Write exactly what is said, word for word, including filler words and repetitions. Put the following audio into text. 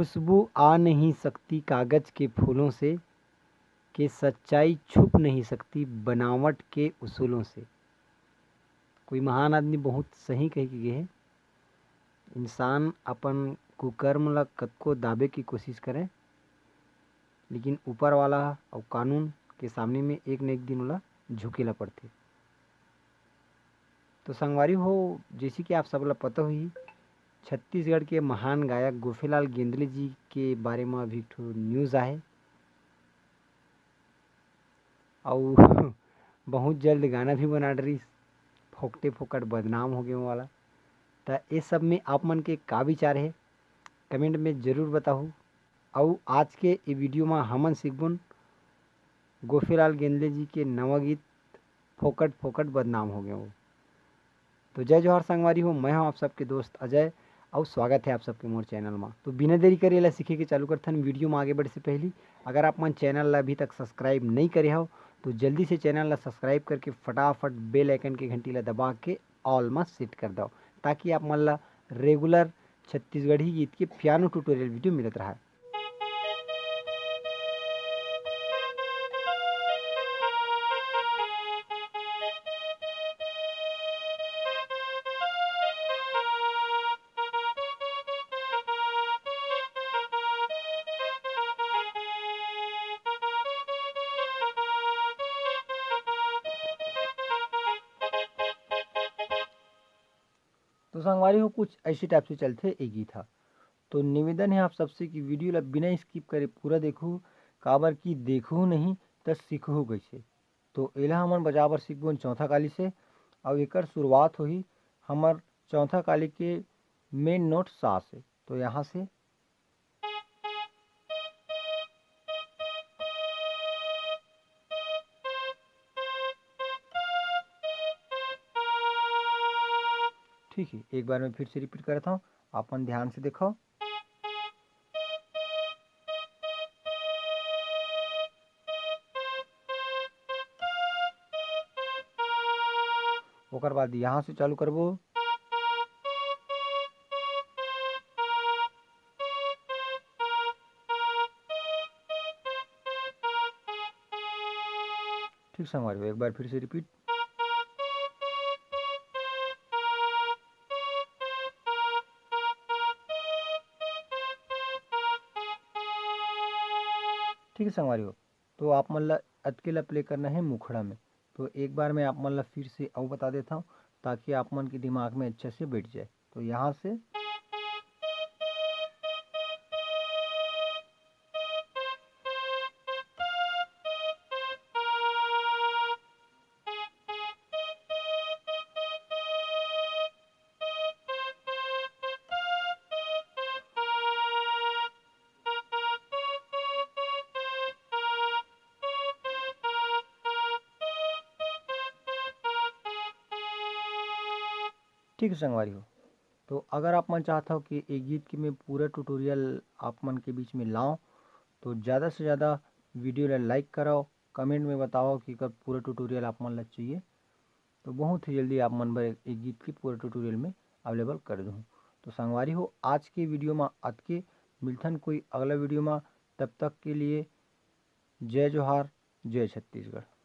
खुशबू आ नहीं सकती कागज के फूलों से, कि सच्चाई छुप नहीं सकती बनावट के उसूलों से। कोई महान आदमी बहुत सही कह के गे हे, इंसान अपन कुकर्म ला कतको दाबे के कोशिश करे, लेकिन ऊपर वाला अउ कानून के सामने में एक न एक दिन ओला झुके ला पड़थे। तो संगवारी हो, जैसे कि आप सब ला पता होही, छत्तीसगढ़ के महान गायक गोफेलाल गेंदले जी के बारे में अभी एक ठो न्यूज़ आहे, अउ बहुत जल्द गाना भी बना डरिस, फोकटे फोकट बदनाम हो गए वाला। त ये सब में आप मन के का विचार हे, कमेंट में जरूर बताहू। अउ आज के ये वीडियो में हमन सीखबोन गोफेलाल गेंदले जी के नवा गीत फोकट फोकट बदनाम हो गए। तो जय जोहार संगवारी हो, मैं हूं आप सबके दोस्त अजय, अउ स्वागत है आप सबके मोर चैनल में। तो बिना देरी करे ला सीखे के चालू करथन। वीडियो में आगे बढ़े से पहली अगर आप मन चैनल ला अभी तक सब्सक्राइब नहीं करे हो, तो जल्दी से चैनल ला सब्सक्राइब करके फटाफट बेल आइकन के घंटी ला दबा के ऑल में सेट कर दो, ताकि आप मन ला रेगुलर छत्तीसगढ़ी गीत के पियानो ट्यूटोरियल वीडियो मिलत रहे। तो संगवारी हो, कुछ ऐसे टाइप से चलथे ये गीत हा। तो निवेदन है आप सबसे कि वीडियो ला बिना स्किप करे पूरा देखहू, काबर कि देखहू नहीं त सीखहू कैसे। तो एला हमन बजाए बर सीखबोन चौथा काली से, अउ एकर शुरुआत होही हमर चौथा काली के मेन नोट सा से। तो यहाँ से ठीक है, एक बार मैं फिर से रिपीट करत हूँ, आप मन ध्यान से देखो। ओकर बाद यहाँ से चालू करबो। ठीक संगवारी हो, एक बार फिर से रिपीट। ठीक है संगवारी हो, तो आप मन ला अतके ला प्ले करना है मुखड़ा में। तो एक बार मैं आप मन ला फिर से अउ बता देता हूँ, ताकि आप मन के दिमाग में अच्छा से बैठ जाए। तो यहाँ से ठीक है संगवारी हो, तो अगर आप मन चाहत हो कि ये गीत के मैं पूरा ट्यूटोरियल आप मन के बीच में लाऊं, तो ज़्यादा से ज़्यादा वीडियो ला लाइक कराओ, कमेंट में बताओ कि एकर पूरा ट्यूटोरियल आप मन ला चाहिए। तो बहुत ही जल्दी आप मन बर एक गीत के पूरा ट्यूटोरियल में अवेलेबल कर दूँ। तो संगवारी हो, आज के वीडियो में अतके, मिलथन कोई अगला वीडियो में, तब तक के लिए जय जोहार, जय छत्तीसगढ़।